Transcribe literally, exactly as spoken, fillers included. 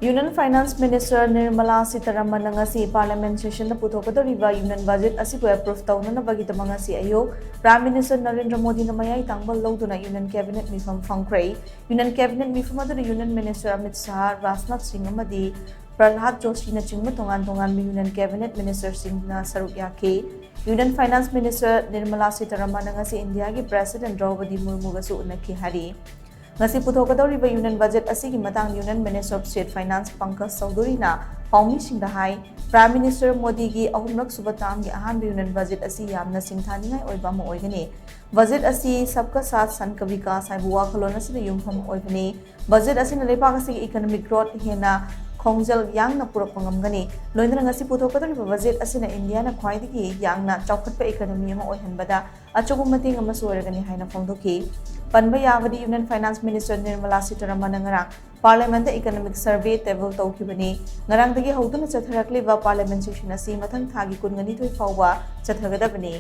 Union Finance Minister Nirmala Sitharaman ꯉꯁꯤ Parliament session ꯗ ꯄꯨꯊꯣꯛꯀꯗꯧꯔꯤꯕ Union Budget ꯑꯁꯤꯕꯨ approve ꯇꯧꯅꯅꯕꯒꯤꯗꯃꯛ ꯉꯁꯤ ꯑꯌꯨꯛ Prime Minister ꯅꯔꯦꯟꯗ꯭ꯔ ꯃꯣꯗꯤꯅ ꯃꯌꯥꯏ ꯊꯪꯕ ꯂꯧꯗꯨꯅ Union Cabinet ꯃꯤꯐꯝ ꯐꯝꯈ꯭ꯔꯦ꯫ Union Cabinet ꯃꯤꯐꯝ ꯑꯗꯨꯗ Union Minister ꯑꯃꯤꯠ ꯁꯍꯥ, ꯔꯥꯖꯅꯥꯊ ꯁꯤꯡ ꯑꯃꯗꯤ ꯄ꯭ꯔꯍ꯭ꯂꯥꯗ ꯖꯣꯁꯤꯅꯆꯤꯡꯕ ꯇꯣꯉꯥꯟ ꯇꯣꯉꯥꯟꯕ Union Cabinet Minister ꯁꯤꯡꯅ ꯁꯔꯨꯛ ꯌꯥꯈꯤ꯫ Union Finance Minister ꯅꯤꯔꯃꯂꯥ ꯁꯤꯇꯥꯔꯥꯃꯟꯅ ꯉꯁꯤ ꯏꯟꯗꯤꯌꯥꯒꯤ President ꯗ꯭ꯔꯧꯄꯗꯤ ꯃꯨꯔꯃꯨꯒꯁꯨ ꯎꯅꯈꯤ ꯍꯥꯏꯔꯤ꯫ ꯉꯁꯤ ꯄꯨꯊꯣꯛꯀꯗꯧꯔꯤꯕ Union Budget ꯑꯁꯤꯒꯤ ꯃꯇꯥꯡꯗ Union Minister of State Finance Pankaj ꯆꯧꯙꯨꯔꯤꯅ ꯄꯥꯎꯃꯤꯁꯤꯡꯗ ꯍꯥꯏ, Prime Minister ꯃꯣꯗꯤꯒꯤ ꯑꯍꯨꯝꯂꯛ ꯁꯨꯕ term ꯒꯤ ꯑꯍꯥꯟꯕ Union Budget ꯑꯁꯤ ꯌꯥꯝꯅ ꯁꯤꯡꯊꯥꯅꯤꯡꯉꯥꯏ ꯑꯣꯏꯕ ꯑꯃ ꯑꯣꯏꯒꯅꯤ꯫ Budget ꯑꯁꯤ Sabka Saath Sabka Vikas ꯍꯥꯏꯕ ꯋꯥꯈꯜꯂꯣꯟ ꯑꯁꯤꯗ ꯌꯨꯝꯐꯝ ꯑꯣꯏꯕꯅꯤ꯫ Budget ꯑꯁꯤꯅ ꯂꯩꯕꯥꯛ ꯑꯁꯤꯒꯤ economic growth ꯍꯦꯟꯅ ꯈꯣꯡꯖꯦꯜ ꯌꯥꯡꯅ ꯄꯨꯔꯛꯄ ꯉꯝꯒꯅꯤ꯫ ꯂꯣꯏꯅꯅ ꯉꯁꯤ ꯄꯨꯊꯣꯛꯀꯗꯧꯔꯤꯕ budget ꯑꯁꯤꯅ ꯏꯟꯗꯤꯌꯥꯅ ꯈ꯭ꯋꯥꯏꯗꯒꯤ ꯌꯥꯡꯅ ꯆꯥꯎꯈꯠꯄ economy ꯑꯃ ꯑꯣꯏꯍꯟꯕꯗ ꯑꯆꯧꯕ ꯃꯇꯦꯡ ꯑꯃꯁꯨ ꯑꯣꯏꯔꯒꯅꯤ ꯍꯥꯏꯅ ꯐꯣꯡꯗꯣꯛꯈꯤ꯫ ꯄꯟꯕ ꯌꯥꯕꯗꯤ, Union Finance Minister ꯅꯤꯔꯃꯂꯥ ꯁꯤꯇꯥꯔꯥꯃꯟꯅ ꯉꯔꯥꯡ Parliament ꯗ economic survey table ꯇꯧꯈꯤꯕꯅꯤ꯫ ꯉꯔꯥꯡꯗꯒꯤ ꯍꯧꯗꯨꯅ ꯆꯠꯊꯔꯛꯂꯤꯕ Parliament session ꯑꯁꯤ ꯃꯊꯪ ꯊꯥꯒꯤ ꯀꯨꯟꯅꯤꯊꯣꯏ ꯐꯥꯎꯕ ꯆꯠꯊꯒꯗꯕꯅꯤ꯫